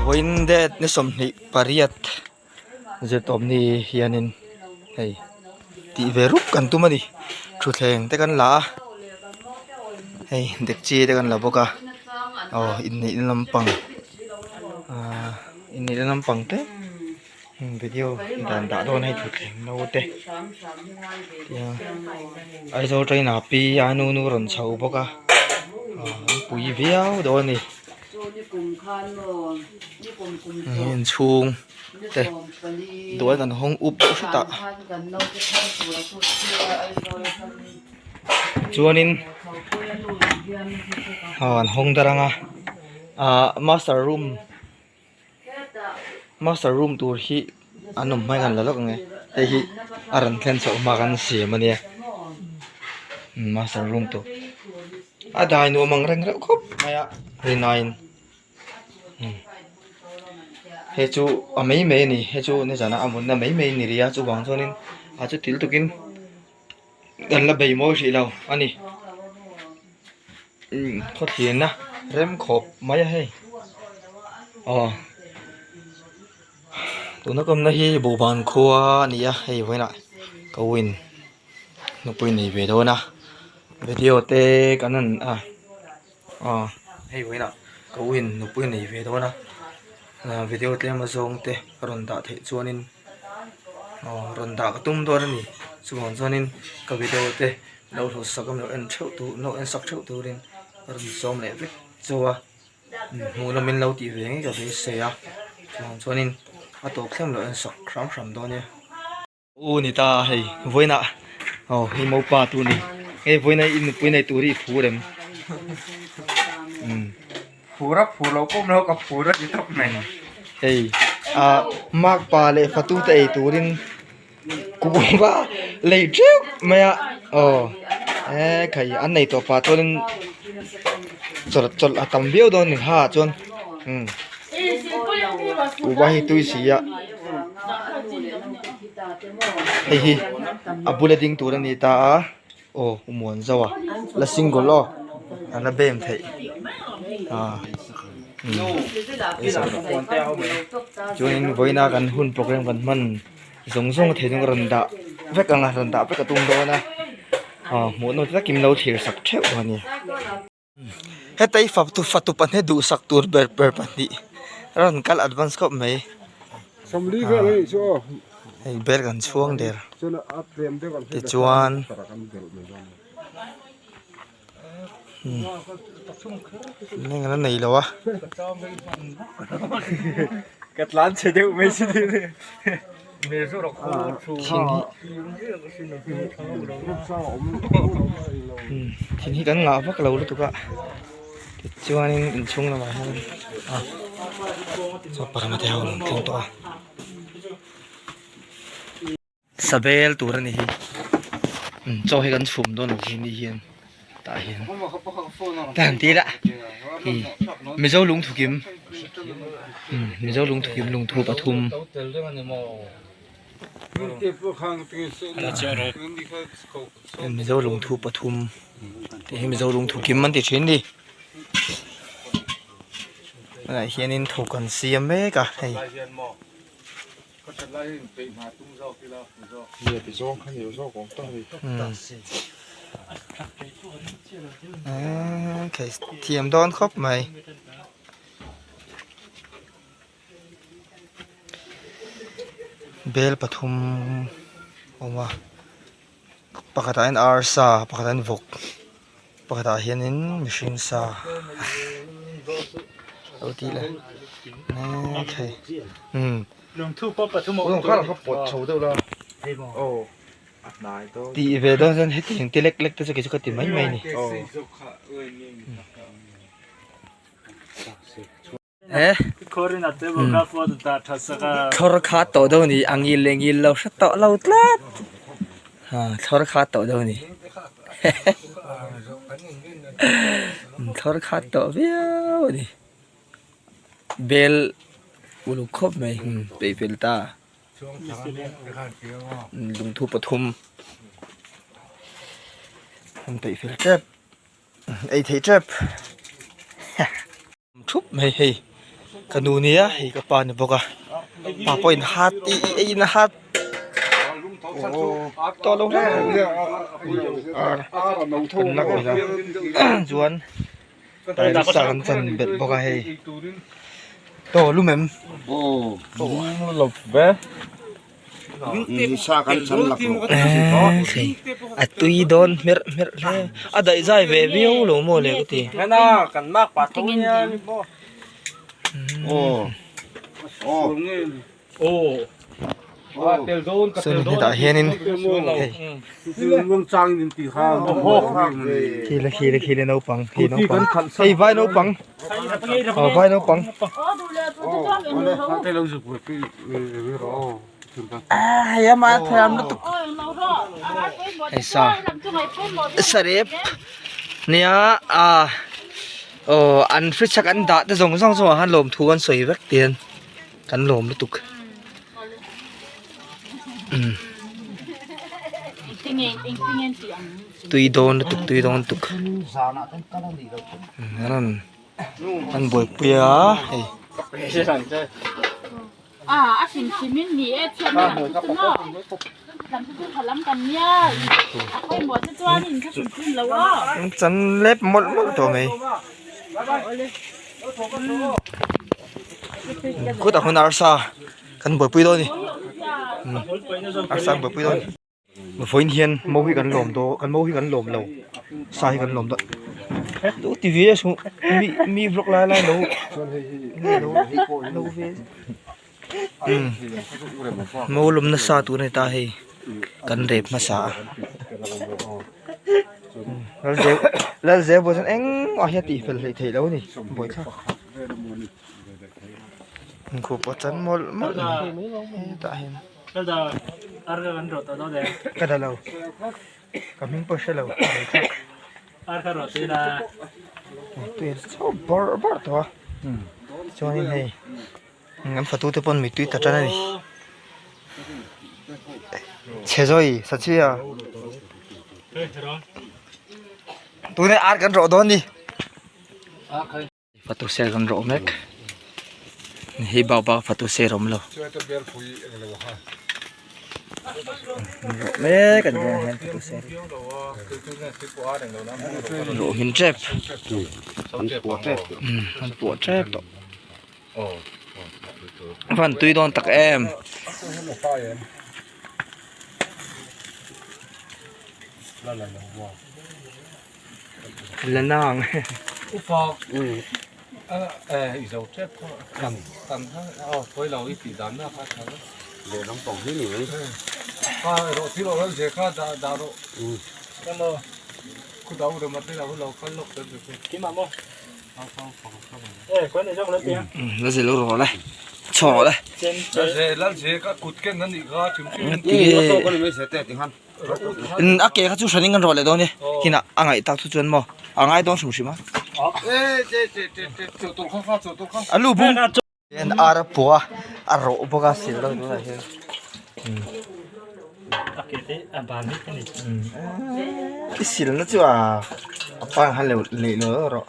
Vawiin date ni 28 zirtawpni hianin hei tih ve rup kan tum a ni thutthleng te kan la a hei dekchi te kan la bawk a aw inneihna lampang ahh inneihna lampang te. Video dan dah dawn hei thutthleng no te tiang Aizawl train ah pi a nu nu rawn chho bawk a ah an pui viau dawn a ni inchhung te duai kan hawng up deuh hret ah chuanin aw an hawng dar ang a ah master room. Master room tur hi an awm hmain an la lawk ang e hei hi a rawn thlen chhoh hma khan siam a nia master room tur a dai nuam ang reng reuh khawp mai a rinaiin hei chu a mai mai a ni hei chu nizanah a mutna mai mai a ni rih a chuvang chuanin a chu til tukin kan la bei mawi hrih lo a ni. Umm khawthlianna rem khawp mai a hei aw tuna ka awmna hi Buhban khua a ni a hei vawiinah ka u in nupui nei ve dawn a video te kan han a aw hei vawiinah ka u in nupui nei ve dawn a video tlem azawng te a rawn dah theih chuanin aw rawn dah ka tum dawn a ni chuvang chuanin ka video te. Lo hlawhsak a lo en theuh tur lo en sak theuh turin a rawn sawm leh vek chu a hmuh nawmin lo tih ve ngei ka beisei a chuvang chuanin a tawp thleng lo en sak hram hram dawn nia. U ni ta hei vawiinah aw hei mopa tur ni hei vawiina i nupui nei tur hi i phur em umm. Phur a phur lo pawh lo ka phur a ti tawp mai. Hei ah makpa leh fatu te ei turin. Kuhva lei teuh mai a aw e khai an nei tawh pah chuanin chawlh chawlh a tam viau dawn a ni ha chuan umm kuhva hi tui si a hei hi a bula ding tur a ni ta a aw muan zauh a la single aw a la bem theih ah chuanin vawiina kan hun program kan hman. Zawng zawng a thei chu ka rawn dah vek ang a rawn dah vek a tum dawn a aw hmuh nawm takin lo thlir sak theuh a ni heta i fatu fatu pahnih duhsak tur ber ber pahnih a rawn kal advance khawp mai hei bel kan chhuang der tichuan. Eng la nei lo a. Ka tlan chhe deuh mai si ni. Thing hi thing hi kan ngah vak lo lutuk a tichuanin inchhung lamah hian a chaw parama te ho an thleng tawh a. Sabel tur a ni hi chaw hi kan chhum dawn lo hi ni hian tah hian ta han ti ila mizo lungthu kim mizo lungthu kim lungthu pathum mizo lungthu pathum tih hi mizo lungthu kim an ti thin a ni tunah hianin thawk an siam mek a hei. Thiam dawn khawp mai. Bel pathum a awm a pakhatah hian arsa pakhatah hian vawk pakhatah hianin mihring sa lo tih leh maithei umm tih ve dawn chuan hetiang te lek lek te chu kei chu ka ti mai mai a ni. Thlawr kha tawh deuh a ni a ngil leh ngil lo hre tawh lo tlat thlawr kha tawh deuh a ni thlawr kha tawh viau a ni bel uluk khawp mai peih fel ta lungthu pathum an peih fel tep ei theih tep. Thup mai hei. Ka nu nia hei ka pa ni bawk a pa pawhin hat i eiin a hat tawh lo hle ar kan lak belh a chuan tailsa kan chan belh bawk a hei tawh lum em a tui dawn hmerh hmerh hle a daih zai ve viau lo maw le ka ti. Chuan hetah hianin hei khile khile khile naupang khi naupang hei vai naupang aw vai naupang hei ama thiam lutuk hei sa sarep nia ah aw an fridge a kan dah te zawng zawng chungah khan lawmthu an sawi vek tian kan lawm lutuk tui dawn lutuk tui dawn lutuk an buaipui a hei. Chan lep mawlh mawlh tawh mai khutah khuan arsa kan buaipui dawn a ni arsa an buaipui dawn a ni. Vawiin hian mo hi kan lawm dawn kan mo hi kan lawm lo sa hi kan lawm dawn lo ti ve a suh mi mi vlog lai lai lo lo lo ve umm mo lawm nasa tur a ni ta hei kan rep hmasa a Lalzeu pawh chuan engmah hi a tih fel hleih theih loh a ni buaithlak inkhuh pawh chan mawlh mawlh a ni hetah hian. Ka dah lo ka hming pawh hre lo tui chho bawrh bawrh tawh a chuanin hei an fatu te pawn mittui ta tan a ni chhe zawi sachhia tunah ar kan rawh dawn a ni. Fatu ser kan rawh mek hei bak bak fatu ser a awm lo rawh mek a ni tunah hian fatu ser rawh hmin tep an puah tep tawh a van tui dawn tak em. La nang Upa eh i zo tep kha kan kan kha aw khawi lo i tih dan na kha tha vek leh lampang hi ni mai kha rawh thil awm ze kha dah dah rawh hello khu dau rem ate lo lo kal lawk tan chu kima mo eh khawi nei zawk lo tia la ze lo rawh le chho rawh le la ze la ze ka kut ken ani kha thim thim A ke kha chu hran in kan rawh leh dawn e kinah a ngaih tak chu chuan maw a ngai dawn hrim hrim a a lu bung hian ar a pawh a a rawh bawk a sil dawn tunah hian i silna chu a a pang han leh lo rawh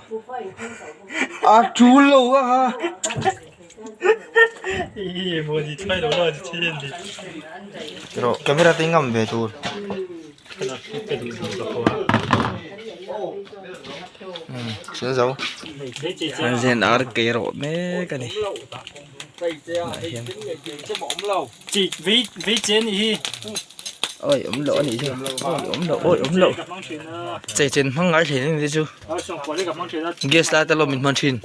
a tul lo a. Rawh camera te ngam ve tur thil zo an zen ar ke rawh mek a ni oi awm loh a nih chu oi awm loh oi awm loh chei chen hmang ngai hle ni te chu gas lai te lawm in hman thin.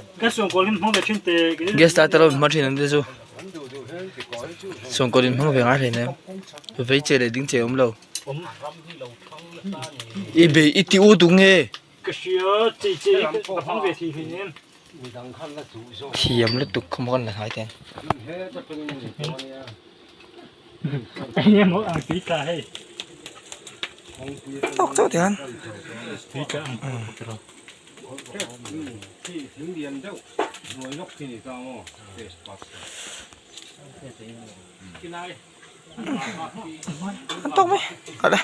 Gas lai te lo in hmang thin an ti chu sawngkaw in hmang ve ngai hleinem vei che leh ding che a awm lo i bei i ti u tung nge thiam lutuk khaw maw kan la hnai te tawk chauh te khan. An tawk mai kal e.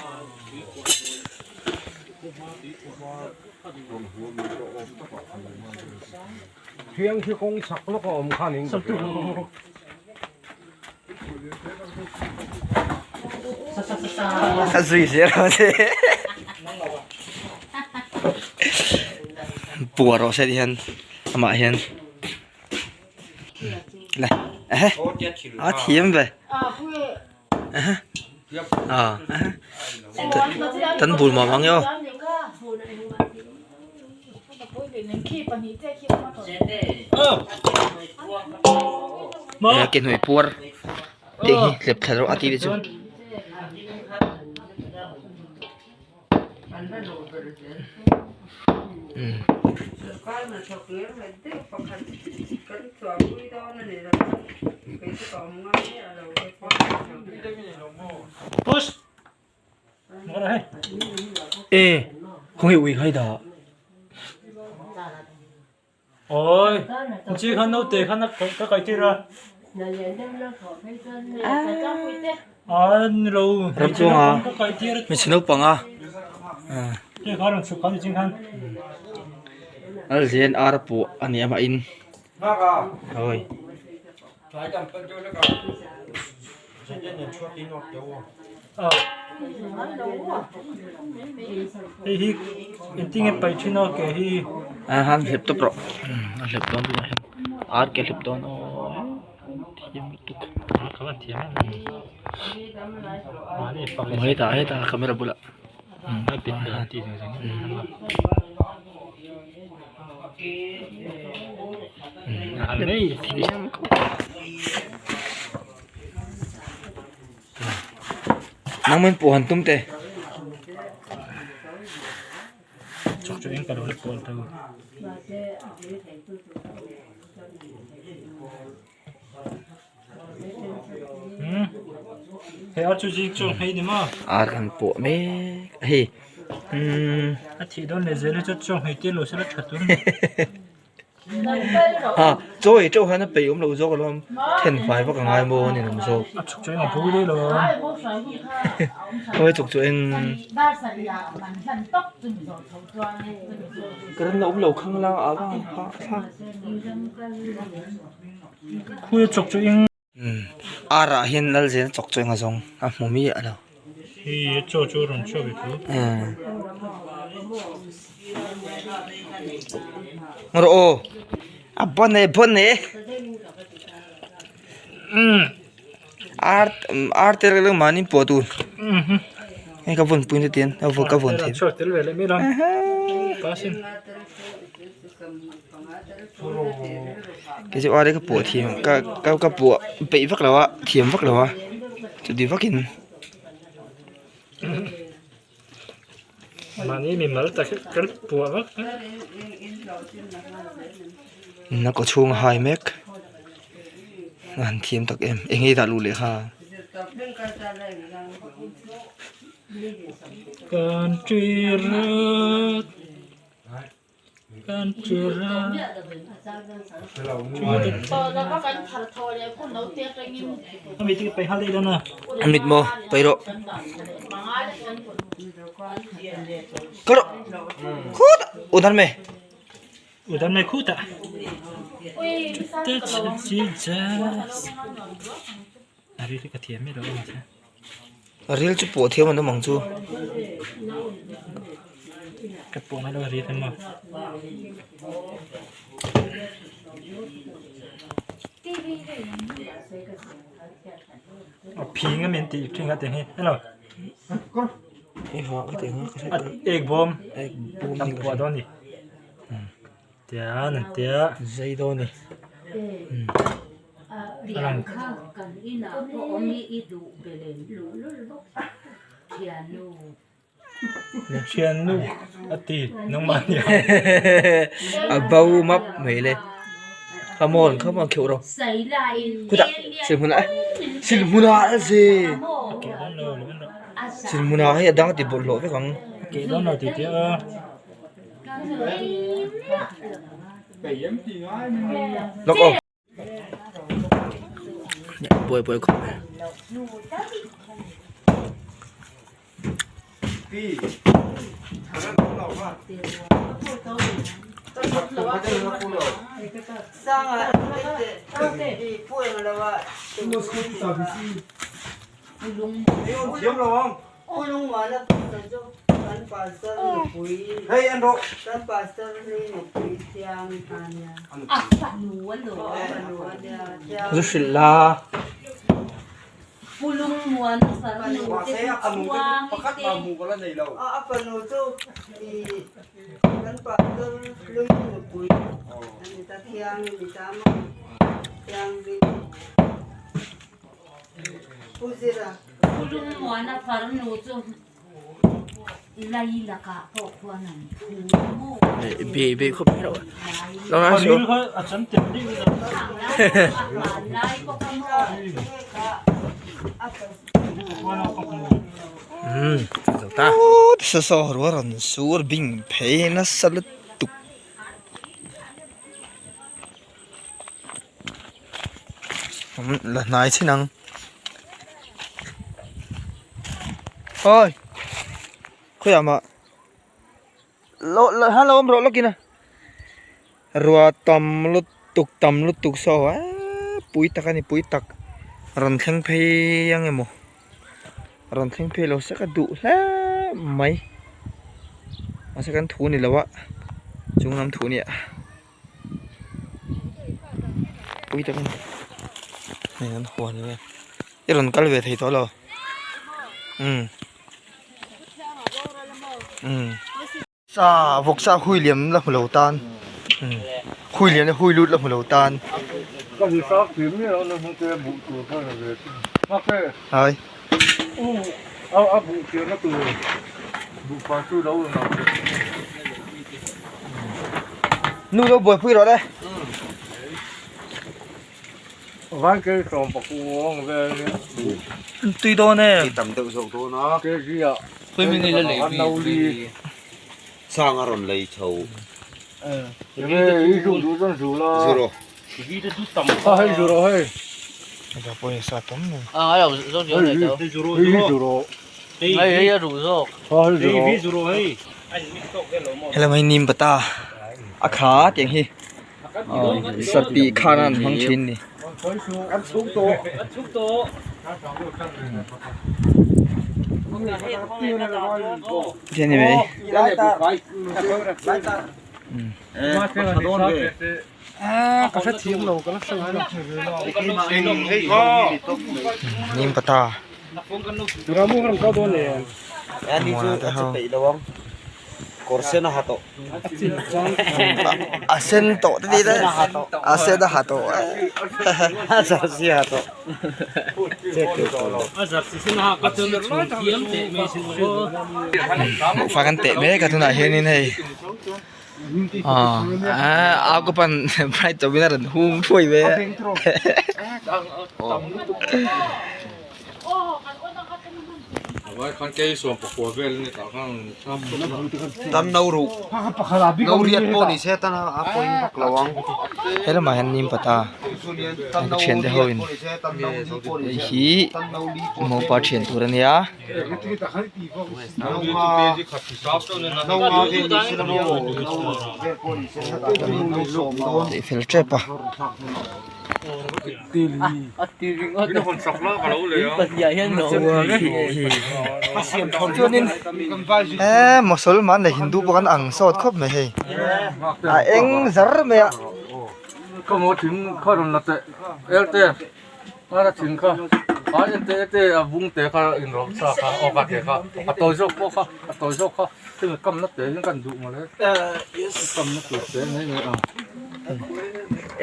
Thiang khi kawng chak lawk a awm khan in ka hria. A zui zel ang che. Puar rawh se tihian amah hian le ehe a thiam ve ehe a ehe tan bul mah mang e aw. He ke hnuai puar tih hi hlep thla rawh a tih te chu. E khawnge ui khai dah. Oi chi khan naute khan ka kai tir a. A ni lo Ram chuanga hmeichhe naupang a. Ti khan rawn chhuk khan ni ching khan. Alzen ar pawh a ni amah in. Oi. Hei hi engtinge paih thin a ke hi. A han hlep tawp rawh a hlep dawn tunah hian ar ke hlep dawn aw thiam lutuk hetah hetah camera bulah Nangman pawh han tum teh. Ar kan pawh mek a hei umm. Ha chaw ei teuh hian a peih awm loh zawk alawm then fai vak a ngai maw a ni awm zawk. Khawi chuk chu eng. Current a awm lo khanglang a vang hah thlak. Khawi chuk chu eng. Ar ah hian lal zel chawk chu eng a zawng a hmu miah lo. Hei chaw chu rawn chhuak ve thu. Rawh aw a ban e ban e ar ar te reng mahni pawh tur hei ka vawn pui na te hian ka vawn thei. Chhuak tel ve leh mai lo pass in. Kei chu ar hi ka puah thiam ka ka ka puah peih vak lo a thiam vak lo a chuti vakin. Mahni mi mal tak hi kan puah vak a. Na kaw chhung a hai mek a han thiam tak em eng nge dah luh leh kha. Kan tirut. A mit maw paih rawh kal rawh khutah u dan mai u dan mai khutah A ril chu pawh thiam an awm ang chu. Ka pawh ngai lo a ril emaw. A phing a min tih thin kha tiang hi hello. A ek bawm kan puah dawn a ni. Tian an tia. Zai dawn a ni. Thiannu a ti nangmah nia. A bo map mai le. Come on, come on kheuh rawh. Khutah silhmunah silhmunah a ze. Silhmunah hei a dang a ti bawlhhlawh vek ang. Keh dawn lo ti tih a. Lawk aw. Buai buai khawp mai. Zu hrilh la. Be be khawp mai reuh a. Umm zo ta. Saw saw ruah rawn sur bing phei nasa lutuk. La hnai chin ang oi khawiah mah lo la ha lo awm rawh lawkin a ruah tam lutuk tam lutuk saw eee pui tak a ni pui tak rawn thleng phei ang emaw rawn thleng phei lo se ka duh hle mai mahse kan thu ni lo a chung lam thu a nia. Pui tak a ni hei an huan vel i rawn kal ve thei tawh lo umm umm sa vawksa hui liam la hmu lo tan umm hui lian leh hui lut la hmu lo tan hai. Nu lo buaipui rawh le. Tui dawn e. Helama hi nim pata a kha tiang hi sati khana an hmang thin ni. Tiang ni mai. Nim pata a sen tawh te ni a sen a ha tawh fa kan teh mek a tunah hianin hei. Aaa au ka pan bright tawpin a rawn hung thuai ve a he lamah hian nim pata ka thiante ho in hei hi mopa thian tur a nia. Tih fel tep a. Chuanin eee mosolman leh hindu pawh kan ang sawt khawp mai hei a eng zar mai a.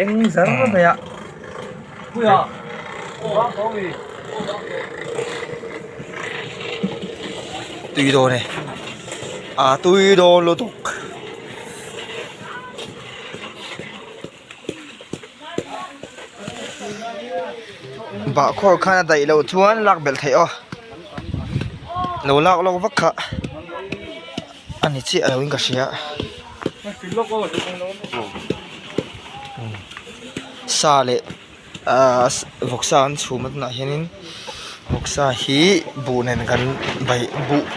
Eng zar mai a tui dawn e a tui dawn lutuk. Bahkhawr khan a daih loh chuan lak belh theih aw lo lak lawk vak kha a ni chiah lo in ka hria sa leh ahh vawksa an chhum a tunah hianin vawksa hi buh nen kan bai buh.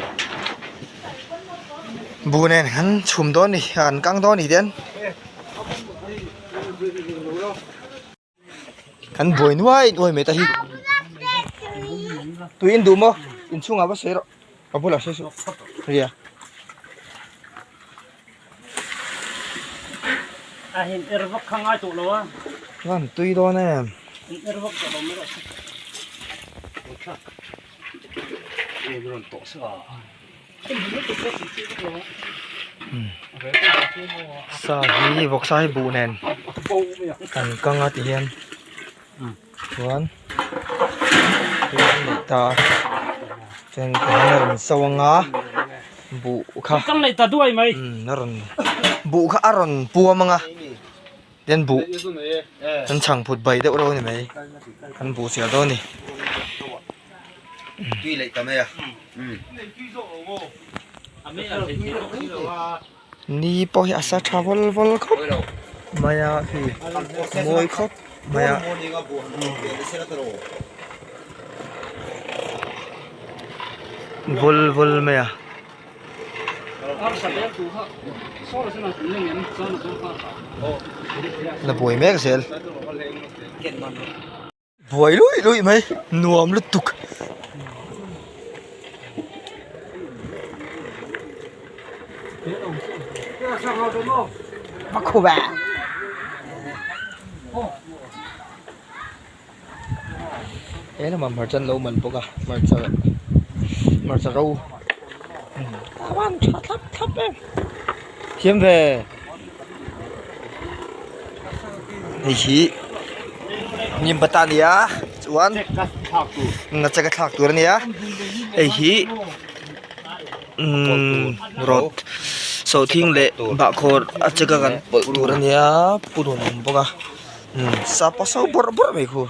Buh nen an chhum dawn a ni an kang dawn a ni tian kan buai nuai nuai mai ta hi tui in duh maw inchhungah va sawi rawh ka bulah sawi suh ria. A hin er vak kha ngai tawh lo a. Van tui dawn em. In er vak tawh lo mai rawh se. Sa hi vawksa hi buh nen an kang a ti hian chuan ta chuan a rawn so anga buh kha a rawn buh kha a rawn puam anga tin buh an chhang phut bai deuh reuh a ni mai an buh chiah dawn a ni. Ni pawh hi a sa tha vawl vawl khawp mai a khi mawi khawp mai a. Vawl vawl mai a. La buai mek zel. Buai luih luih mai nuam lutuk. He lamah hmarcha an lo man bawk a hmarcha hmarcha ro a van tha thlap thlap em thiam ve hei hi hnim pata a ni a chuan na chek a thlak tur a ni a hei hi umm rawt sawhthing leh bahkhawr a chek a kan pawlh tur a ni a purun a awm bawk a. Sapa so bawrh bawrh mai khu.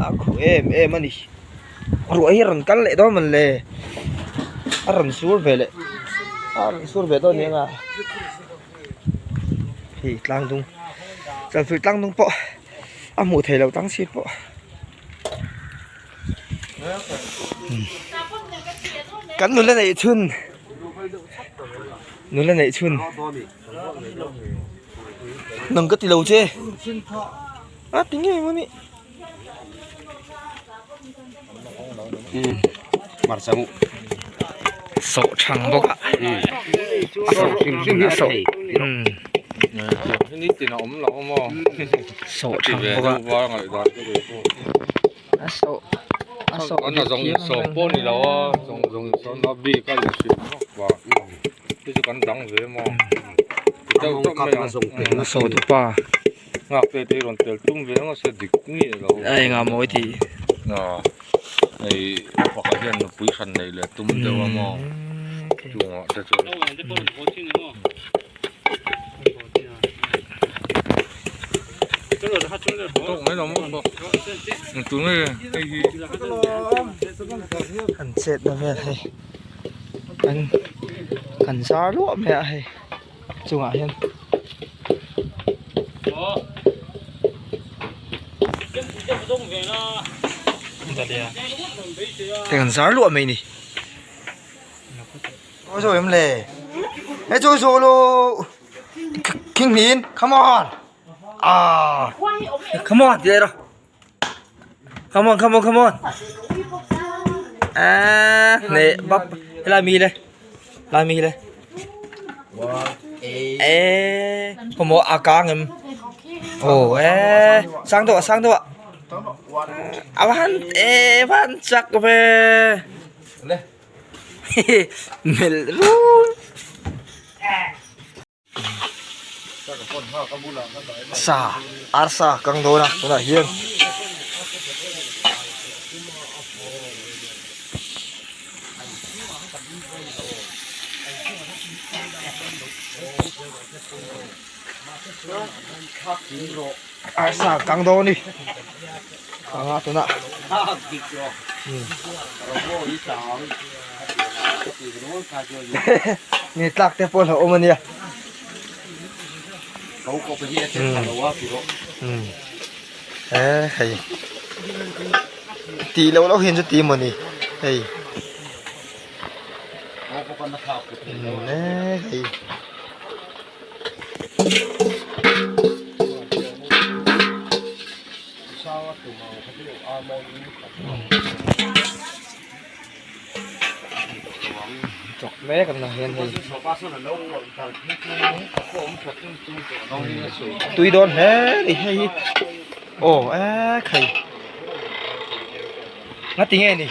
A khu em em a ni. Ruah hi a rawn kal leh dawn mawn le. A rawn sur ve leh a rawn sur ve dawn nia nga. Hei tlang dung chalfilh tlang dung pawh a hmuh theih loh tang si pawh. Kan nula neih chhun nula neih chhun nang ka ti lo che a ti ngei maw ni sawh thang bawk a sawh sawh thang bawk a. A sawh a sawh An a zawng sawm pawh ni lo a zawng zawng sawn a bik a leh hrim vak va chu chu kan dang ve maw ti deuh tawp mai ang a sawh tu pa nghak te te rawn tel tum ve ang se dik nge lo a engah mawi tih a hei pakhat hian nupui hran neih leh tum deuh a maw chungah te chuan. An chet na vel hei an kan zar luah mai a hei chungah hian. Hei kan zar luah mai a ni. Chawi zo em le he chawi zo lo King Min come on ah come on đi rồi come on come on come on à nè bắp lai mi le lai mi le ê không có à cá em ồ ê sang đâu sang đâu ạ à van ê van chắc về Melh run. Sa arsa kang dawn a tunah hian arsa kang dawn a ni. Anga tunah ni tlak te pawh a hlauhawm a nia. Umm e hei tih loh loh hian chu ti mawni hei umm e hei. Chawk mek an hian hei tui dawn hle ni hei hi aw ek hei ngati nge ni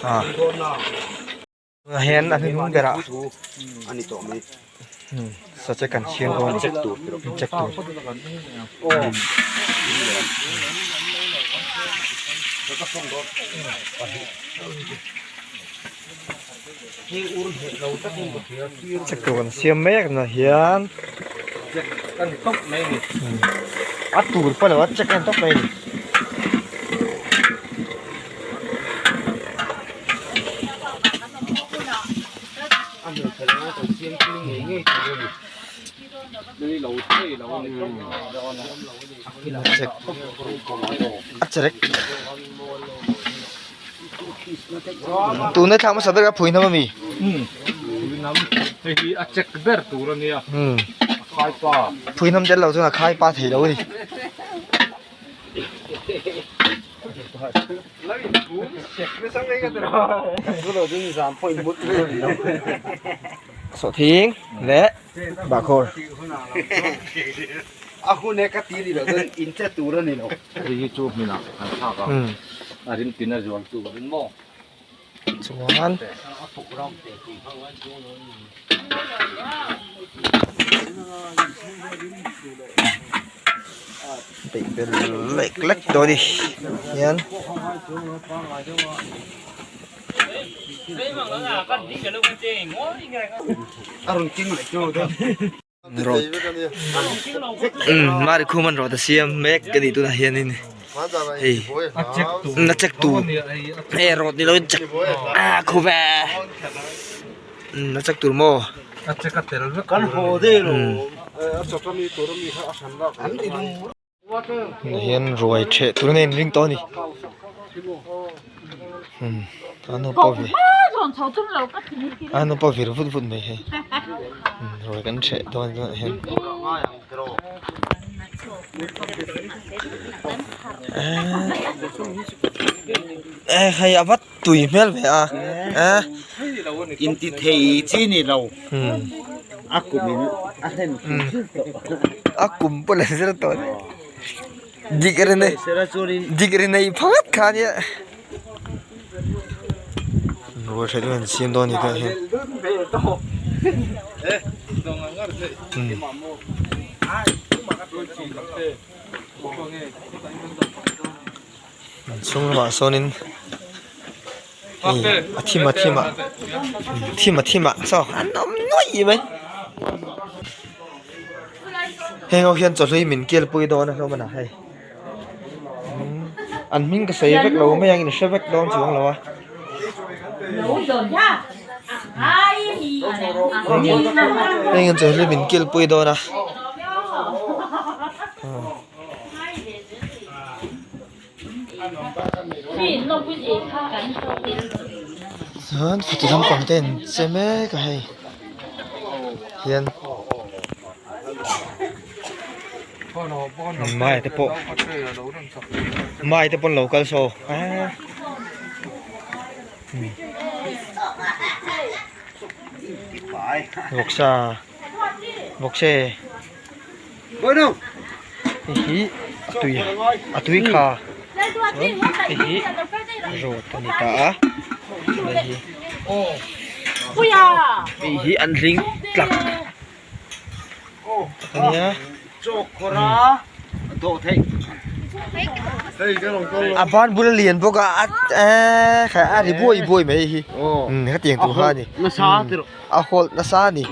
ah hian a hnung berah sachek kan chhiar dawn a ni check tur check tur kan siam mek na hian a tur pawh lo a check a ni tawp mai a ni. A cherek tuna thla hmasa ber a phui hnam ami hei hi a check ber tur ania a khai pa phui hnam tel lo chuan a khai pa thei lo ani. Sawhthing leh bahkhawr. A hun e ka ti ni lo chuan in che tur a ni lo. Hei hi chu hmunah kan thlak a, a rim tin a zual chu ka ring maw. Chuan peih bel lek lek dawn a ni hian. Rawt mari khum an rawt a siam mek a nih tunah hianin hei a check tu hei rawt ni lovin check ah khu ve a check tur maw Tunah hian ruai ṭheh tur a inring tawh a ni a nupa ve a nupa vir vut vut mai hei ruai kan ṭheh dawn tunah hian eh hei a va tui hmel ve a eh inti thei chi ni lo a kum in a hlen a kum pawh la zir tawh degree nei degree nei phat kha ania rual hre deuh an siam dawn a ni tah hian Chhung lamah sawnin hei a thim a thim ah thim a thim ah saw an awm nuai mai heng ho hian chawhlui min kel pui dawn a hlawm a ni hei an hming ka sawi vek lo mai ang in hre vek dawn chuang lo a heng hian chawhlui min kel pui dawn a. Chuan fatu lampang te an che mek a hei hian mai te pawh mai te pawh an lo kal saw eee vawksa vawkse. Hei hi a tui a tui kha chuan hei hi rawt a ni ta a hei hi hei hi an hling tlak a nia a ban bul a lian bawk a eee a ri buai buai mai hi hetiang tur kha a ni a hawlh nasa a ni.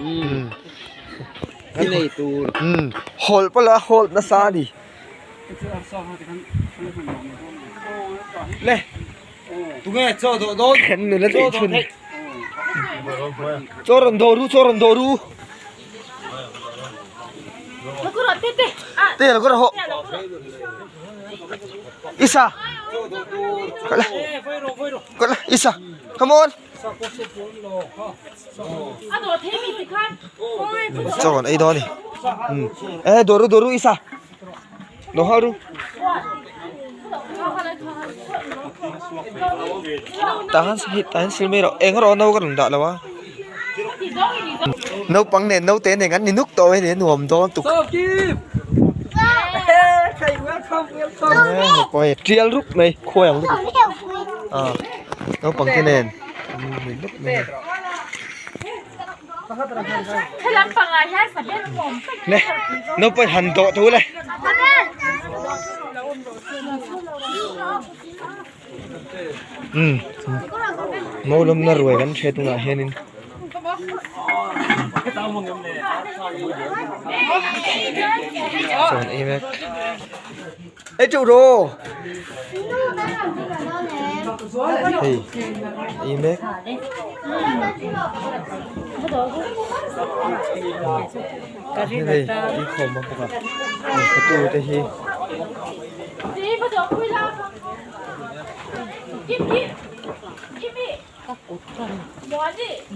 Ka nei tur. Umm hawlh pawh la hawlh nasa a ni. Le Tunge chaw dawh dawn? Kan nula tih chhun. Chaw rawn dawh ru chaw rawn dawh ru. Te lo kal rawh. Isa. Kal la. Kal la Isa. Come on. Chaw kan ei dawn a ni. Eh dawr ru dawr ru Isa. Lo hal ru. Tah han hei tah hian sil mai rawh eng erawh no ka rawn dah lo a. Naupang nen naute nen kan ni nuk tawh mai a ni a nuam dawn tuk. Hei tial rup mai khuai ang lutuk ah naupang te nen an ni nuk mai a ni. Le naupang han dawh tho le. Umm mo lawmna ruai kan hriat hunah hianin chaw an ei mek ei teuh rawh hei ei mek hei inkhawm a bawk a lehkha tu te hi.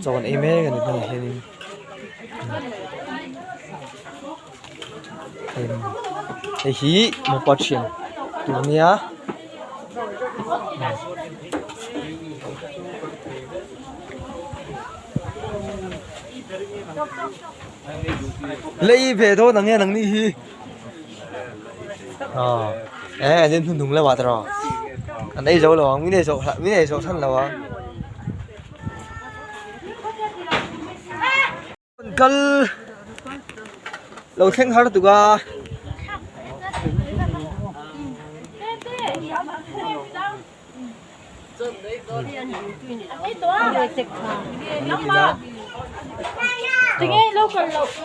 Chaw an ei mek a ni hmanah hianin hei hi mopa thian tur a nia. Lei ve dawn ang e nangni hi. Eh an in hnuhnung lamah te rawh an ei zo lo ang min ei zawh min ei zawh chhan lo ang. Kal lo thleng har tuk a.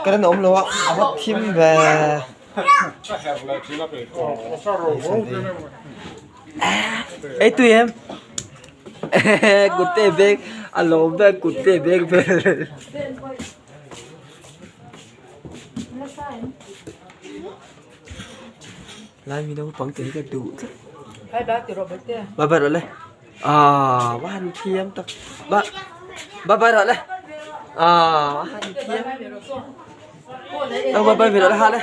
Current a awm lo a a va thim ve ei tui em kut te beng a lawm vel kut te beng vel. Lai mi naupang te hi ka duh tlat. Bye bye rawh le. Aaa va han thiam tak. Ba bye bye rawh le. Aaa va han thiam. Ơ bye bye ve rawh le ha le.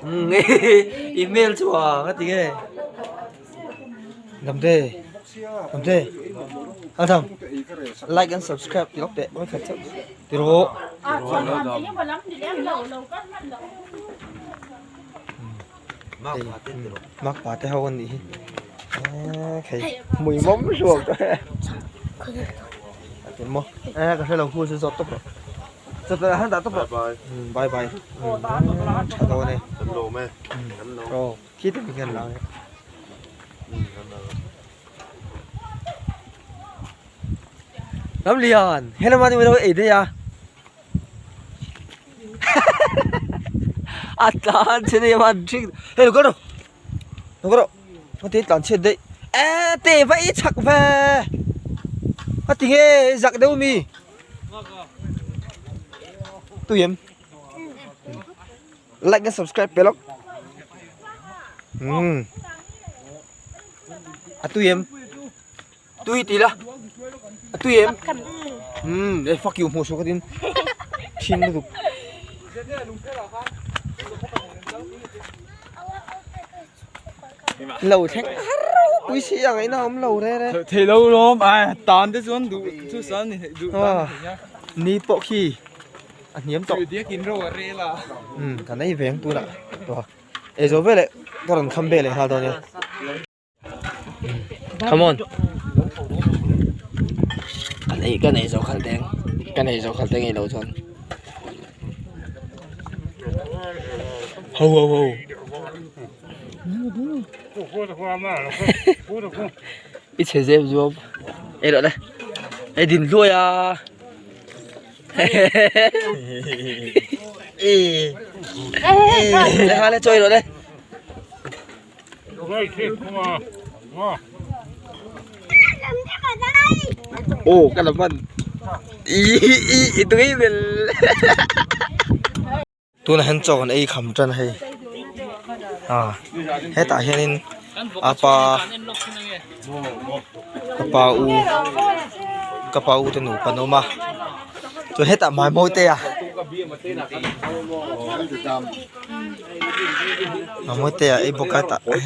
Umm email chu a ka ti nge. Damte Damte Adam like and subscribe ti lawk teh mawi khat chauh ti rawh. Mak pa te ho an nih hi hei hmui mawm hluak tawh maw e ka hrelo khu chu zawt tawp rawh chawhpelh ah hian dah tawp rawh bye bye tha dawn e aw khi te hian lang e Ramlian helama ni mai ei daih a. A tlan chhe daih a man hring hei lo kal rawh lo kal rawh a te tlan chhiat daih e te va i chak ve a ti nge i zak deuh mi tui em like and subscribe pe lawk umm a tui em. Tui ti la a tui em umm eh fuck you hmuh suh ka tin thin lutuk lo thleng har pui si ang ina awm lo re re thei lo lawm ai tan te chuan duh chu san ni duh tan ni thei a ni pawh khi a hniam tawh diakin ro a rel a umm kan ei veng tunah ei zo veleh ka rawn kham ve leh nghal dawn nia. Come on. Kan ei kan ei zo khalh teng. Kan ei zo khalh teng ei lo chuan. Ho ho ho. I chhe zep zuam. Ei rawh le. Ei din hluai a. E. Le ha le chawi rawh le. Ồ, cái là mình. Ý, ý, ý, tụi mình. Tunah hian chaw kan ei kham tan a hei ah hetah hianin a pa ka pa u ka pa u te nupa an awm a chuan hetah Maimawi te a Maimawi te a ei bawk a hetah umm.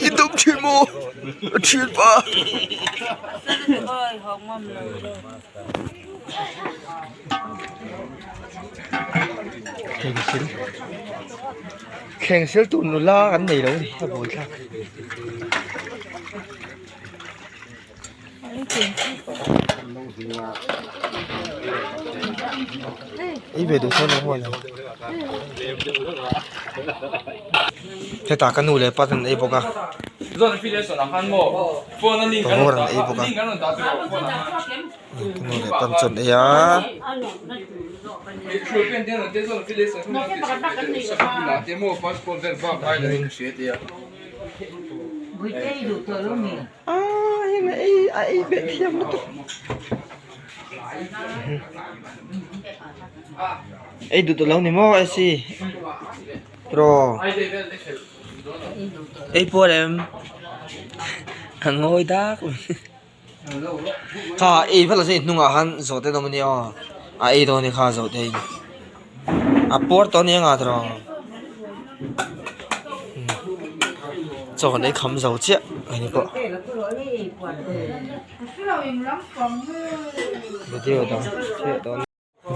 I dawm thin maw a thian pa. Thleng sil thleng sil tur nula kan nei lo a ni a buai thlak. Ei ve duh chuan eng lo hetah ka nu leh pa ten an ei bawk a pangawr an ei bawk a ka nu leh pa chuan an ei a. Aaa heng a ei a ei beh thiam lutuk ei duh tawh lo ni maw esi tiraw ei puar em a ngawi dak mai kha ei vat lo se hnungah khan zawhte an awm ania aw a ei dawn a nih kha zawhte in a puar tawh a ni ang a tiraw. Chaw kan ei kham zo chiah a ni pawh video dang chiah dawn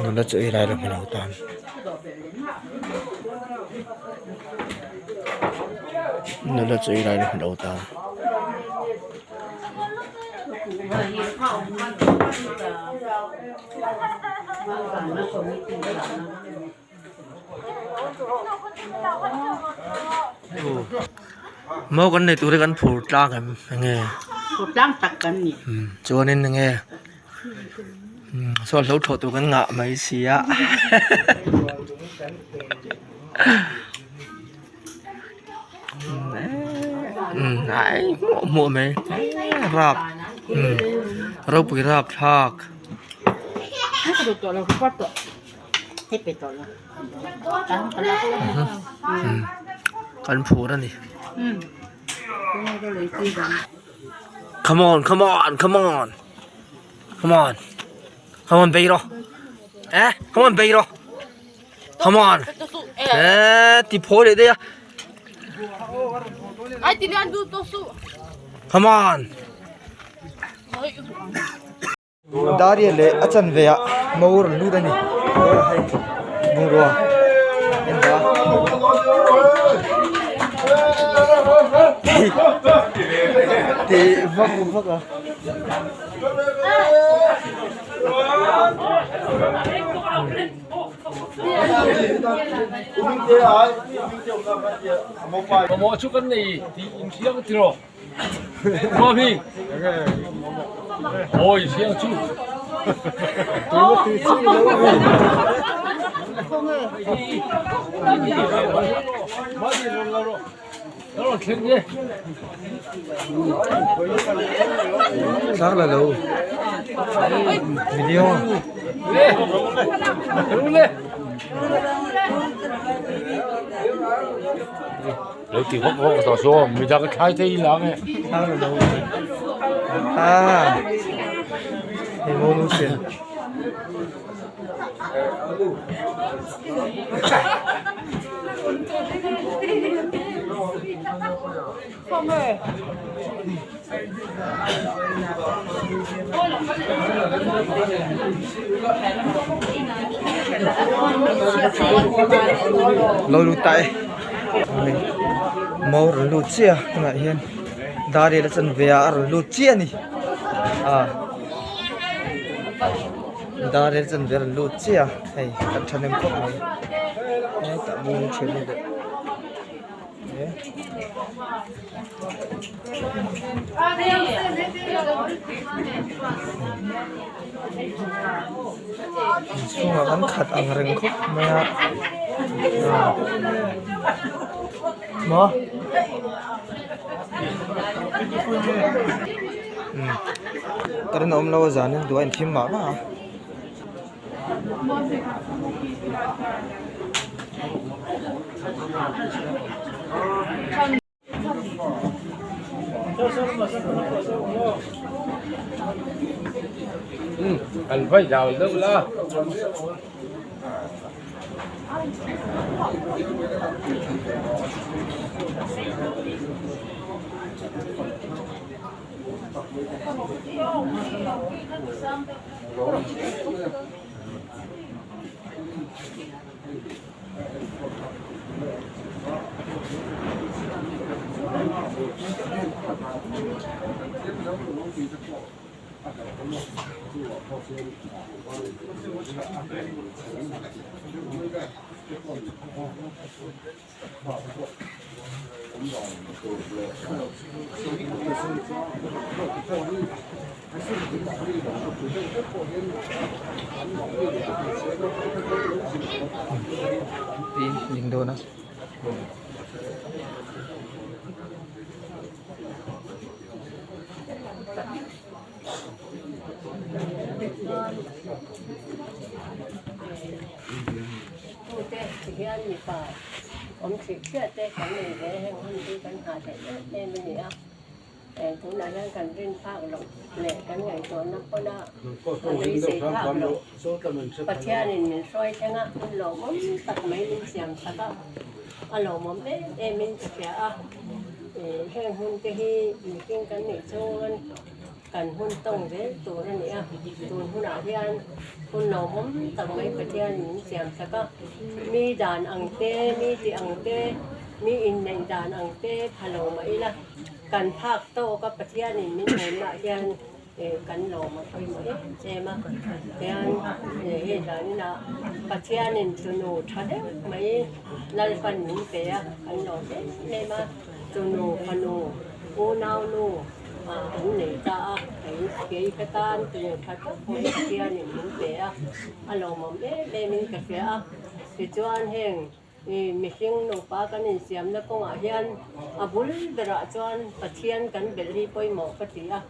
nula chu ei lai lo hmu lo tan nula chu ei lai lo hmu lo tan. Mau kan nei tur hi kan phur tlang em enge phur tlang tak kan ni chuanin enge saw hlo thlawh tur kan ngah mai si a ai hmuah hmuah mai rap ropui rap thlak. Kan phur a ni come on come on come on come on come on bei rawh eh come on bei rawh come on eh ti phaw leh daih a come on. Daria leh a chanve ah mo rawn lut a ni hei bungrua en ta tih vak vak a. Thar la lo video. Lo ti vak vak tawh saw midang thlai te i lang e. Ah. Hei mo nu chen. Lo lut ta e mo rawn lut chiah a tunah hian dar riat a chanve ah a rawn lut chiah a ni a dar riat a chanve a rawn lut chiah a hei kan thahnem khawp mai hetah bung then a leh. Inchhungah kan khat ang reng khawp mai a maw. Umm current a awm lo a zan in duh a inthim mah mah a. An vai dau deuh la. Ding dawn a. Tute ti hian mipa awm thih chiah te kan nei ve heng hun hi kan nghah theih em em a ni a. Tunah hian kan rin phak loh leh kan ngaihtuahna pawna a beisei phak loh Pathianin min hruai thleng a, hun lawmawm tak mai min siam sak a, a lawmawm em emin ka hria a. Heng hun te hi mihring kan nih chuan kan hun tawng zel tur a ni a, tun hunah hian hun lawmawm tak mai Pathianin min siam sak a, mi dan ang te, mi tih ang te, mi inneih dan ang te pha lo mah ila kan phak tawk a Pathianin min hmuhnah hian kan lawm a pawimawh em em a, tihian hei daninah Pathianin tunu tha deuh mai Lalpan min pe a, kan lawm em em a, tunu fanu unau nu an nei ta a, kei ka tan tunu tha tak mai Pathianin min pe a, a lawmawm em em in ka hria a, tichuan heng Mihring nupa kan insiamna kawngah hian a bul berah chuan Pathian kan belh hi pawimawh ka ti a.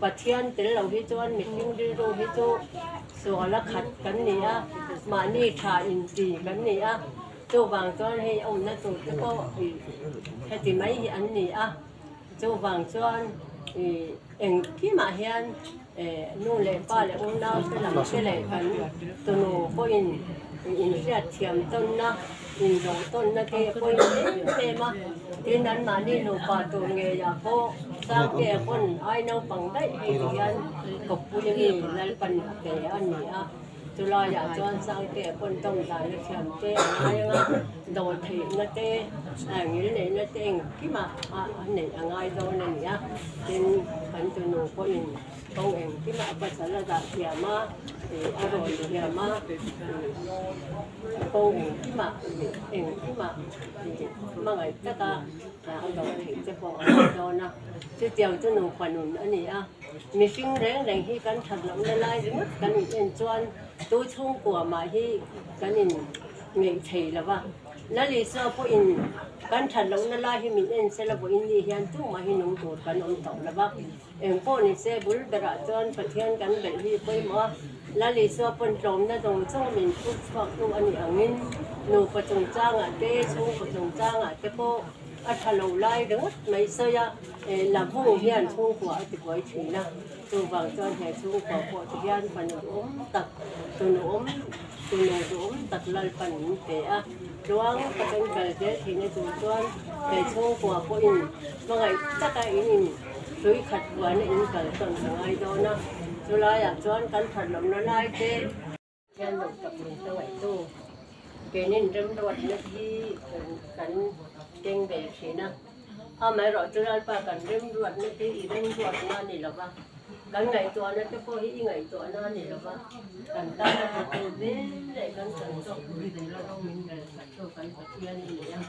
Pathian tel lo hi chuan mihring rilru hi chu suala khat kan ni a, mahni tha inti kan ni a. Chuvang chuan hei awmna tur te pawh heti mai hi an ni a. Chuvang chuan engkimah hian nu leh pa leh unau te lam te leh kan tunu pawhin inhriat thiam tawnna, inzawh tawnna te pawhin em em a. Tin, anmahni nupa tur ngeiah pawh Sangtea pawn ai naupang daih hei ti hian kawppui mi Lalpan a pe a ni a. Chulaiah chuan Sangtea pawn tawngtai na thiam te a ngai ang a, dawr theihna te, ngil neihna te engkimah a neih a ngai dawn a ni a. Tin, kan tunu pawhin kawng engkimah a pasal a dah thiam a, a rawn thiam a, kawng engkimah engkimah hmangaih taka a dawr theih te pawh a ngai dawn a. Chutiang chu nupa nun a ni a. Mihring reng reng hi kan that lohna lai ringawt kan in en chuan tu chhungkua mah hi kan in ngeih thei lo va. Lalisua pawhin kan that lohna lai hi min en sela vawiin ni hian tumah hi nung tur kan awm tawh lo va. Eng pawh ni se bul berah chuan Pathian kan belh hi pawimawh a. Lalisua pawn tlawmna zawng zawng min phur chhuak tu a nih angin nupa chungchangah te chhungkaw chungchangah te pawh a tha lo lai ringawt mai sawi a. Lavung hian chhungkua a tibuai thin a, chuvang chuan he chhungkua pawh ti hian fanu duhawm tak, tunu awm, tunu duhawm tak Lalpan min pe a. Tluang takin kal zel theihna tur chuan he chhungkua pawhin hmangaih taka in in hrui khat buaina in kal tawn a ngai dawn a, chulaiah chuan kan that lohna lai te, Hian lo tak min hmangaihtu keinin remruatna hi kan keng ve thin a, amaherawh chu Lalpa kan remruatna te i remruatna a ni lo va, kan ngaihtuahna te pawh hi i ngaihtuahna a ni lo va, kan tana tha tur vel leh kan chan zawk tur zela ro min relsaktu kan Pathian i ni a.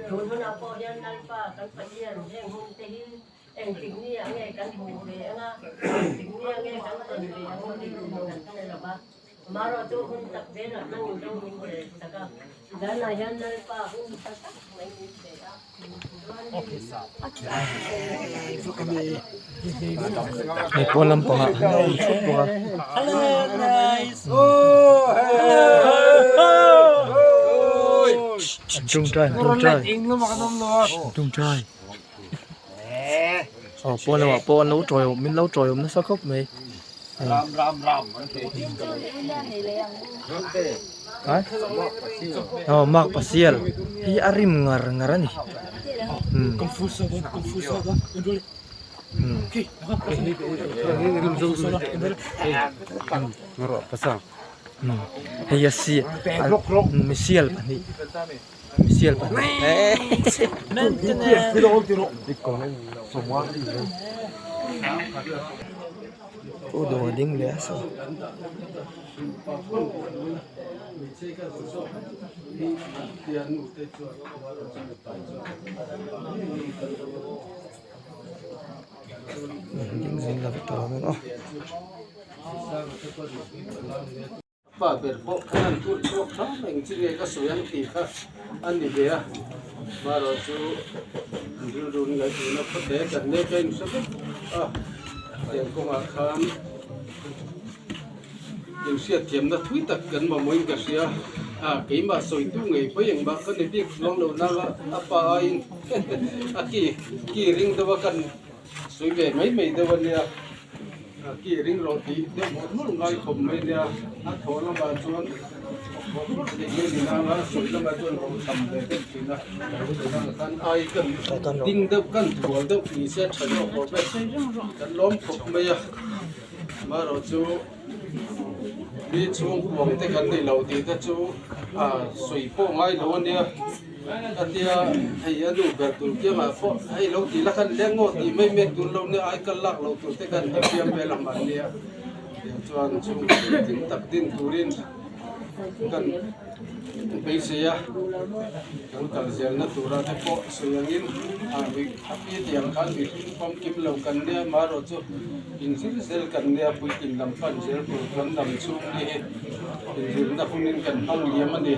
Tun hunah pawh hian Lalpa kan Pathian heng hun te hi Engtik ni ah nge kan hmuh ve anga, engtik ni ah nge kan tawn ve ang tih kan hre lo va. Amaherawh chu hun tak zelah nangin ro min rel sak a, zanah hian Lalpa hun tha tak mai min pe a, Hei pawn lampangah an awm thup bawk a. An tawngtai an tawngtai an tawngtai aw pawn lamah pawh an lo tawiawm min lo tawiawm nasa khawp mai. Aw mark pasial hi a rim ngar ngar a ni hei a misial pahnih misial pahnih Aw dawr a ding leh a saw. Ding zing la vek tawh lo ang aw. Pa ber pawh khan an tur chhuak hram eng chi nge ka sawi ang tih kha a ni ve a, marawh chu an rilru in ngaihtuahna khawte kan nek a inhre vek a, tiang kawngah khan inhriatthiamna thui tak kan mamawhin ka hria a, keimah sawitu ngei pawh engmah ka ni bik chuang lo nanga a pa aiin a ki ki ring deuh a kan Sawi ve mai mai deuh a nia, ki ring rawh tih deuh mawlh mawlh ngai khawp mai nia, a thaw lamah chuan mawlh mawlh theih mai ni nanga sawi lamah chuan ro tham ve deuh thin a, tunah khan ai kan ding deuh kan thual deuh ni se tha zawk awm e, kan lawm khawp mai a, amaherawh chu mi chhungkuang te kan nei lo tih te chu a sawi pawh ngai lo a nia. A tia hei a nu ber tur kiangah pawh hei lo ti la khan leng aw tih mai mai tur lo nia ai kal lak loh tur te khan hetiang vel a hman nia tiang chuan chhung thing tak din turin kan beisei a kan kal zelna tura te pawh sawi angin a pi tiang khan mihring famkim lo kan nia marawh chu inzir zel kan nia puitling lam pan zel tur kan dam chhung ni hi inzirna hunin kan hmang liam a ni.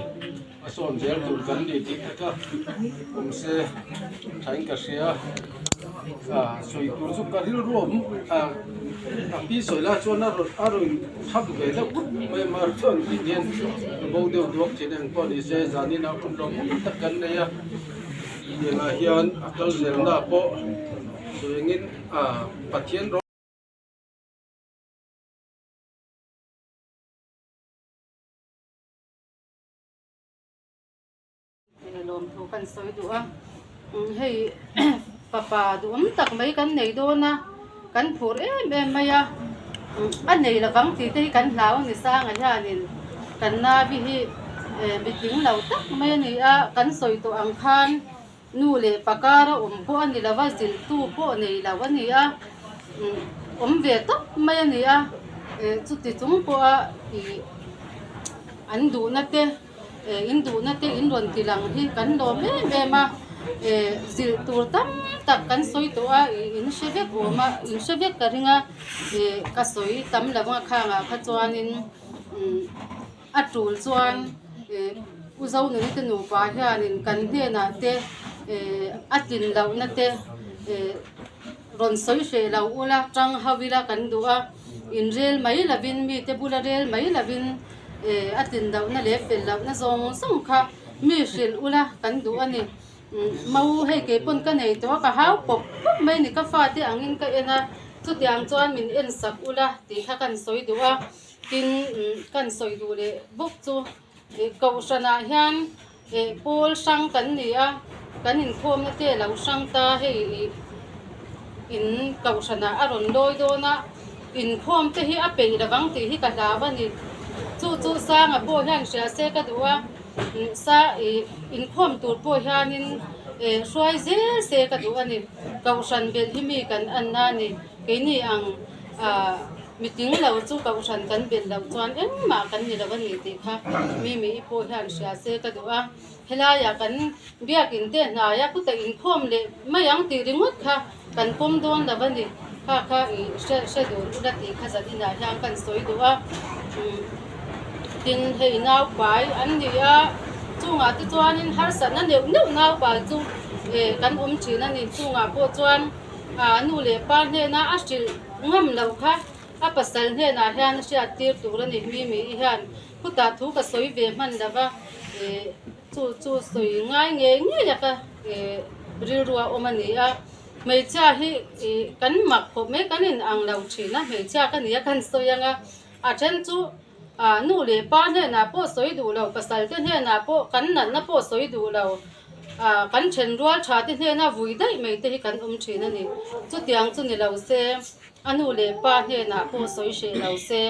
A sawn zel tur kan ni tih te kha awm se thain ka hria a sawi tur chu ka rilru awm a a pi sawi lai chuan a rawn a rawn thap ve deuh ut mai a mar chuan tih hian a bo deuh duak thin ang pawh ni se zanin ah hun lawmawm tak kan nei a tiangah hian a kal zelna pawh sawi angin a Pathian rawng. Lawmthu kan sawi duh a hei fapa duhawm tak mai kan nei dawn a kan phur em em mai a a nei lovang tih te hi kan hlau a ni sanga hianin kan navi hi mitling lo tak mai a ni a kan sawi tawh ang khan nu leh pa kara awm pawh a ni lo va zilhtu pawh nei lo a ni a awm ve tawp mai a ni a chuti chung pawha ih an duhna te. In duhna te in rawn ti lang hi kan lawm em em a, zilh tur tam tak kan sawi tawh a, in hre vek awm a, in hre vek ka ring a, ka sawi tam lo ang a khangah kha chuanin a tul chuan U Zonuni te nupa hianin kan hnenah te a tlin lohna te rawn sawi hreh lo ula tang ho ila kan duh a, in rel mai lovin mite bula rel mai lovin. A tlin lohna leh fel lohna zawng zawng kha mi hrilh ula kan duh a ni. Mau hei kei pawn ka nei tawh a, ka hau pawp pawp mai a ni, ka fate angin ka en a, chutiang chuan min en sak ula tih kha kan sawi duh a, tin kan sawi duh leh bawk chu Kohhranah hian pawl hrang kan ni a, kan inkhawmna te a lo hrang ta hei ih in Kohhranah a rawn lawi dawn a. Inkhawm te hi a peih lo vang tih hi ka hlau a ni. Chu chu Sanga pawh hian hria se ka duh a, sa ih inkhawm tur pawh hianin eh hruai zel se ka duh a ni. Kohhran belh hi mi kan anna a ni. Keini ang ah miting lo chu kohhran kan belh loh chuan engmah kan ni lo a ni tih kha mi mi i pawh hian hria se ka duh a. Helaiah kan biakin te hnaia kutah inkhawm leh mai ang tih ringawt kha kan pawm dawn lo a ni. Kha kha i hre hre dun ula tih kha zan inah hian kan sawi duh a. Tin, hei naupai an ni a, chungah te chuanin harsatna neuh neuh naupai chu kan awm thin a ni. Chungah pawh chuan nu leh pa hnena a hrilh ngam loh kha a pasal hnenah hian a hriat tir tur a ni. Mimi i hian khutah thu ka sawi ve hman lo va, chu chu sawi ngai ngei ngei a ka rilru a awm a ni a. Hmeichhia hi kan mak khawp mai, kan in ang lo thin a, hmeichhia ka ni a kan sawi ang a, a then chu nu leh pa hnenah pawh sawi duh lo, pasal te hnenah pawh kan natna pawh sawi duh lo, kan then rual tha te hnena vui daih mai te hi kan awm thin a ni. Chutiang chu ni lo se, a nu leh pa hnenah pawh sawi hreh lo se,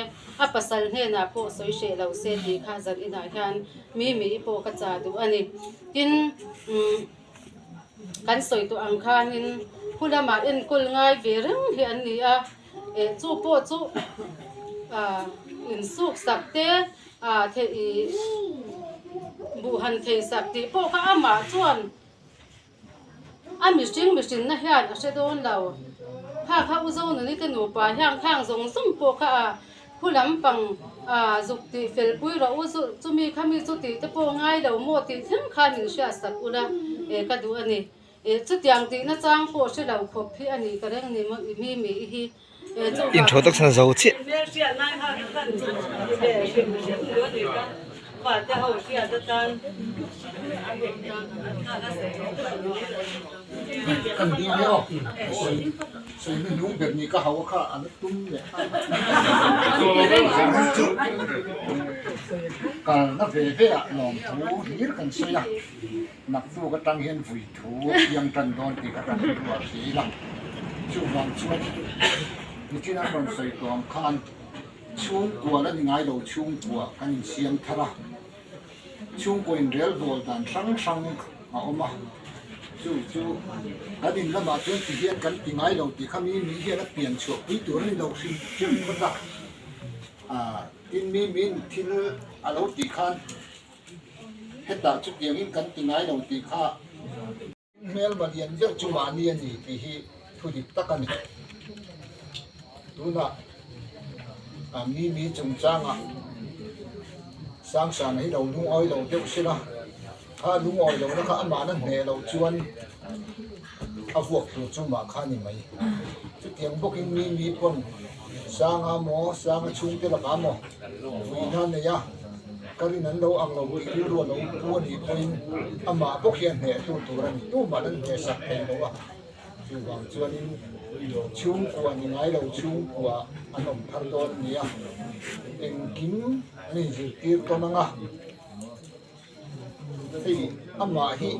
a pasal hnenah pawh sawi hreh lo se tih kha zan inah hian mi mi pawh ka chah duh a ni. Tin, Kan sawi tawh ang khanin khu lamah enkawl ngai ve reng hi an ni a, eh chu pawh chu ah insuk sak te ah theih ih buh han thei sak tih pawh kha amah chuan a mihring mihrinna hian a hre dawn lo. Kha kha U Zonuni te nupa hian khang zawng zawng pawh kha a Khu lampang ah zuk tih fel pui rawh u chu chumi khami chu tih te pawh ngai lo maw tih thleng khan min hriat sak ula eh ka duh a ni. Eh chutiang tihna chang pawh hre lo khawp hi a nih ka reng ni maw i mi mi i hi eh chu In tho tak chuan zo chiah. Kan ding hi aw. Sawi hnung ber ni ka hau a kha an tum leh chu kalna ve ve ah lawmthu hlir kan sawi a, naktuk atang hian vui thu a piang tan dawn tih ka kan ruah hle ila, chuvang chuan nichin an rawn sawi tawh ang khan chhungkua la ni ngai lo chhungkua kan insiam thar a. Chhungkaw inrelbawl dan hrang hrang a awm a, chu chu kan in lamah chuan ti hian kan ti ngai lo tih kha mi mi hian a pian chhuah pui tur a ni lo hrim hrim phawt a, ah tin mi miin thil a lo tih khan hetah chutiangin kan ti ngai lo tih kha. Hmelma lian deuh chu mahni a ni tih hi thu dik tak a ni. Tunah Mimi chungchangah Sangsana hi lo lungawi lo deuh sin a, kha lungawi lohna kha amahna hneh loh chuan a vuak tur chu mah kha a ni mai. Chutiang bawkin Mimi pawn Sanga maw, Sanga chhungte lakah maw vuina nei a, ka rin an lo ang lo tih rilru a lo pu a nih pawhin amah bawk hi a hnehtu tur a ni. Tumah an hnehsak thei lo a, chuvang chuanin chhungkua ni ngai lo chhungkua an awm thar dawn a ni a, engkim an inzirtir tawn ang a, hei amah hi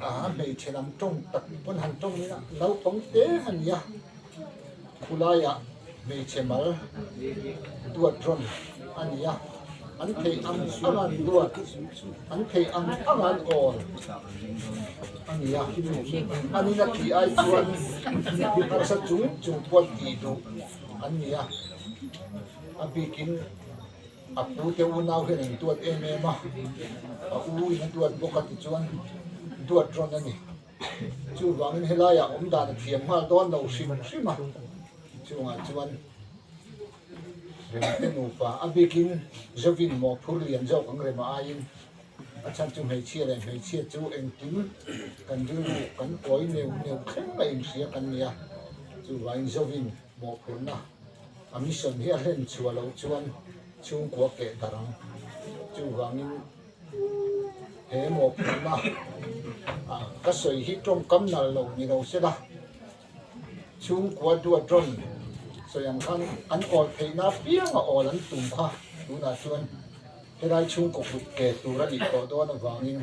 a hmeichhe lam tawng tak pawn han tawng ila naupang te a ni a, khulaiah hmeichhe mal duat rawn a ni a, an theih ang ang an duat, an theih ang ang an awl a ni a, an ina tih ai chuan harsa chung chung pawh tih duh an ni a, a bikin a pu te unau hian an duat em em a, a u in a duat bawk a tichuan duat rawn a ni. Chuvangin helaiah awm dan a thiam nghal dawn lo hrim hrim a, chungah chuan Remte nupa a bikin Zovin maw phur lian zawk ang rema aiin a chhan chu hmeichhia leh hmeichhia chu engkim kan rilru kan kawi neuh neuh thleng a inhria kan ni a, chuvangin Zovin mawhphurhna a mission hi a hlen chhuah loh chuan chhungkua keh darh ang. Chuvangin He mawhphurhna ka sawi hi tawngkam nalh lo ni lo se la, chhungkua duat rawn sawi ang khan an awl theihna apiang a awl an tum kha tunah chuan helai chhungkaw kut ke tur a nih tawh dawn avangin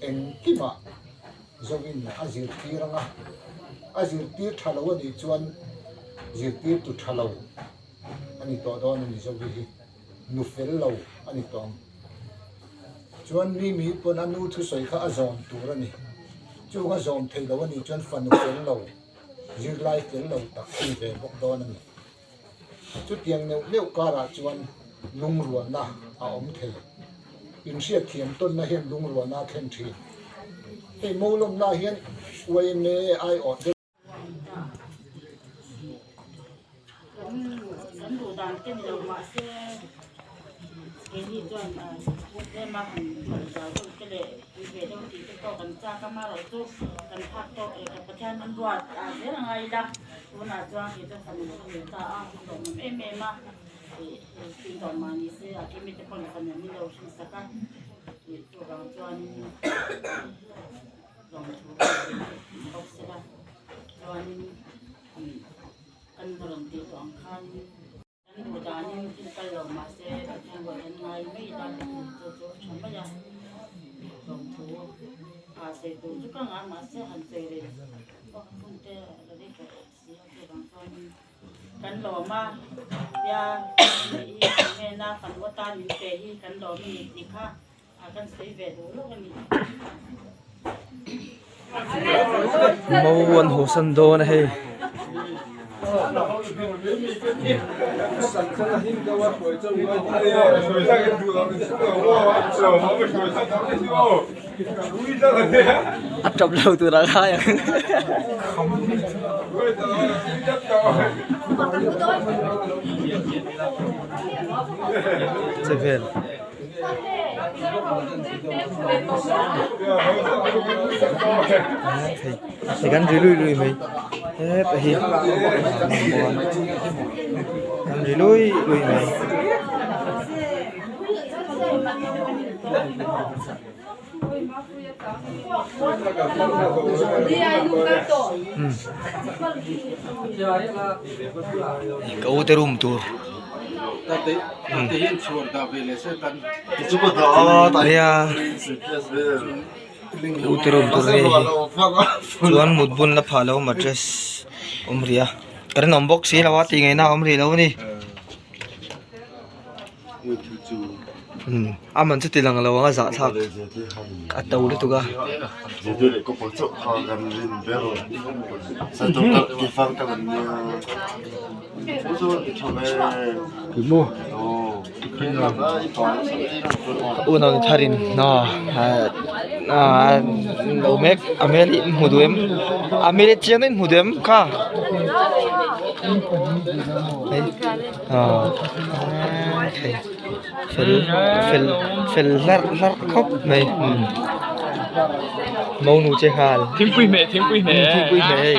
engkimah Zovin a zirtir ang a, a zirtir tha lo a nih chuan zirtirtu tha lo a ni tawh dawn a ni Zovi hi. Nu fel lo a ni tawh ang. Chuan mi mi pawn a nu thusawi kha a zawm tur a ni. Chung a zawm thei lo a nih chuan fanu fel lo, zirlai fel lo tak a ni ve bawk dawn a ni. Chutiang neuh neuh karah chuan lungrualna a awm thei. Inhriatthiam tawnna hian lungrualna a thlen thin. Hei Mawlawmna hian yma aiawh te. Kan duh dan te ni lo mahse keini chuan. Inchhawn zau deuh te leh pui ve deuh tih te pawh kan chak a, amaherawhchu kan phak tawk leh kan Pathian rawn ruat ah zel a ngai ila, tunah chuan kei chuan fanu ka nei ta a, ka lawmawm em em a, ih tih tawh mah ni se a kimi te pawhin fanu min lo hrim sak a, ih chuvang chuanin lawmthu ka sawi bawk sela, chuanin kan rawn tih tawh ang khanin. Kan duh danin thil kal lo mah se Pathian ruat an ngai mai ila chu chu a tha mai a, lawmthu a sawi tur chu ka ngah mahse han sawi rei vak hun te a la rei tawh si a chuvang chuanin kan lawm a tia hi kan hnena kan atan min pe hi kan lawm a ni tih kha a kan sawi ve duh lawk a ni. Mo an hawsan dawn a hei. A tap lo tur a khai ang. Che vel. Hei kan ri lui lui mai hepa hi kan ri lui lui mai. Ka u te room tur. Nia ka u te room tur a ni hei chuan mut bun la phah lo mattress awm rih a ka rinawm bawk si lo a tih ngaihna a awm rih lo a ni. A man chu ti lang lo ang a zahthlak a to lutuk a. Unau ni tharin a lo mek a hmel hi hmu duh em a hmel hi chiang deuhin hmu duh em kha. Fel fel fel hlarh hlarh khawp mai monu che nghal thingpui hmeh thingpui hmeh thingpui hmeh hei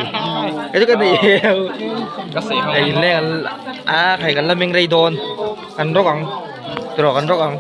hei chu ka nei ka sawi ho hei leng an a khai kan la meng rei dawn an rawk ang tiraw kan rawk ang.